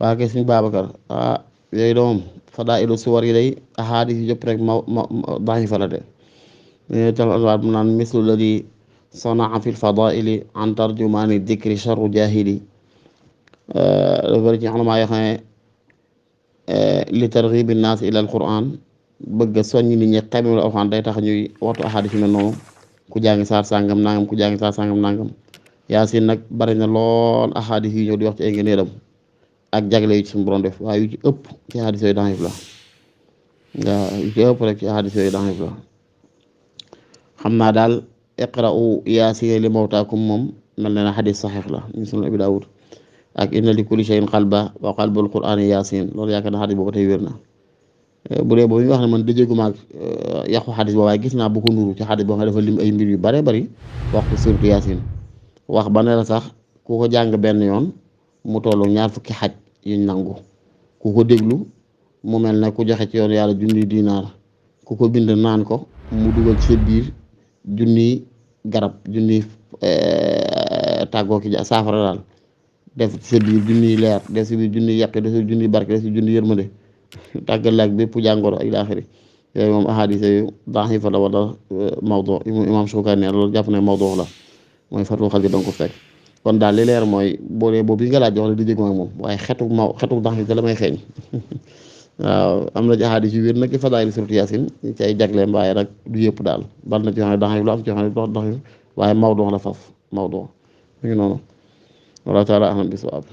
waa kay suñu Babacar yooyu doom fadaa'ilu suwar yi day ahadis yi yëpp rek da'ifa la de tal alwaat mu naan mislu ladi sanaa fi lfadaili an tarjumaani dikri charru jahili dafa bëri ci xanamaa yoo xam ne li targhibi naas ila alquran bëgg a soññ nit ñi xamee la alquran day tax ñuy waxtu ahadis yu mel noonu ku jàngi saar sàngam nangam ku jàngi saar sàngam nangam yaasin nag bari na lool ahadis yi ñëw di wax ci ay ngëneelam ak jagle yu ci suñu borom def waaye yu ci ëpp ci ahadis yooyu daif la waaw yu ci ëpp rek ci ahadis yooyu daif la xam naa daal iqra'u yaasin li mawtaakum moom mel na ne xadis saxiix la ñu sunan abi daawud ak inna li kulli shay'in qalba wa qalbul qur'ani yaasin loolu yaakaar naa xadis boobu tey wér na bu dee boobu ñu wax ne man dëjëguma ak yàqu xadis boobu waaye gis naa bu ko nuru ci xadis boo xam ne dafa lim ay mbir yu bare bari wax ko surtout yaasin wax ba ne la sax ku ko jàng benn yoon mu tollu ñaar fukki xaj yuñ nangu ku ko déglu mu mel ne ku joxe ci yoon yàlla junni dinaar ku ko bind naan ko mu dugal ci sa biir junni garab junni tàggoo ki saafara daal def ci sa biir junni leer def ci biir junni yàq def ci junni barke def ci junni yërmande tàggal laak bépp jàngoro ak laaxiri yooyu moom ahadis yooyu da'ifa la wala mawdu imam Shawkani loolu jàpp ne mawdu la mooy Fathul Qadir danga ko fekk kon daal li leer mooy boo dee boobu bi nga laaj jox la di jégg ak moom waaye xetu daxif da la may xeeñ waaw am na ci ahadis yu wér nag ci fadaa'il suratu yaasin ci ay jagleem waaye nag du yëpp daal bal na ci xam ne daxif la am ci xam ne daxif waaye mawdu la faf mawdu mu ngi noonu wallahu taala ahlam bisawaab